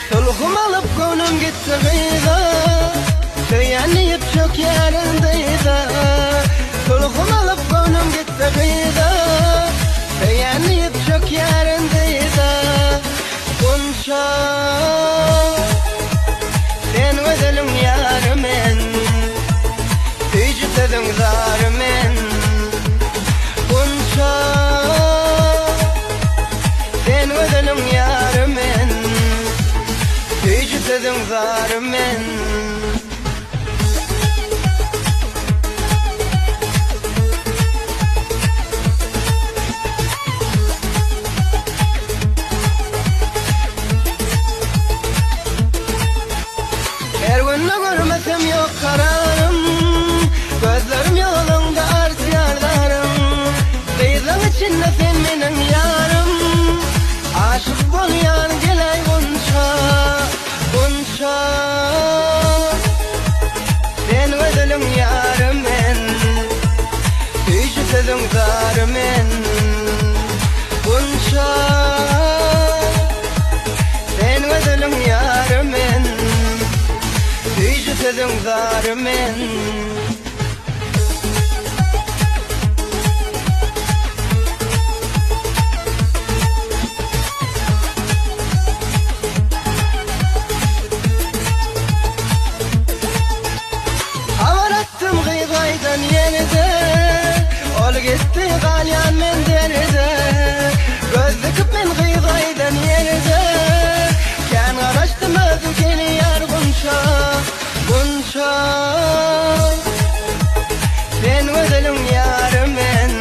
Sulhum alyp göwnüm gitdi gyza, Söýen diýip çökýärin dyza. Sulhum alyp göwnüm gitdi gyza, Söýen diýip çökýärin dyza. Gunça, sen gözeliň ýary men, Süýji sözüň zary men. Gunça. Sen gözeliň ýary men, Süýji sözüň zary men. Her günde görmesem ýok kararym, Gözlerim ýoluňda artýar zarym. Gyzlaň içinde sen meniň ýarym, Aşyk bolýan geleý gunça, gunça. Sen gözeliň ýary men, Süýji sözüň zary men, Gunça. Sen gözeliň ýary men, Süýji sözüň zary men. Habar atdym gyz gaýdan ýerde, Ol gitdi galýan men derde. Göz dikip men gyz gaýdan ýerde, Kän garaşdym özi gelýär gunça, gunça. Sen gözeliň ýary men,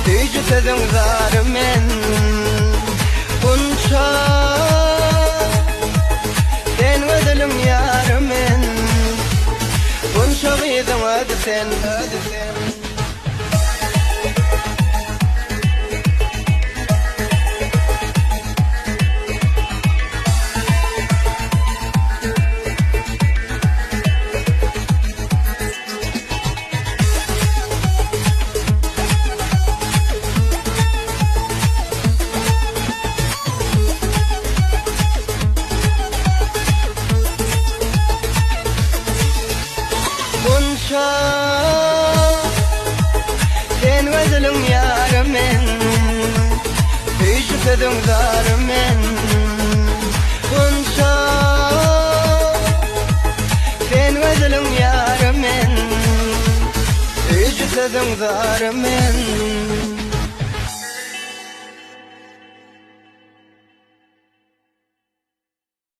Süýji sözüň zary men, Gunça. Sen gözeliň ýary men, Gunça gyzyň özi sen, özi sen. Gunça, sen gözeliň ýary men, Süýji sözüň zary men. Gunça, sen gözeliň ýary men, Süýji sözüň zary men.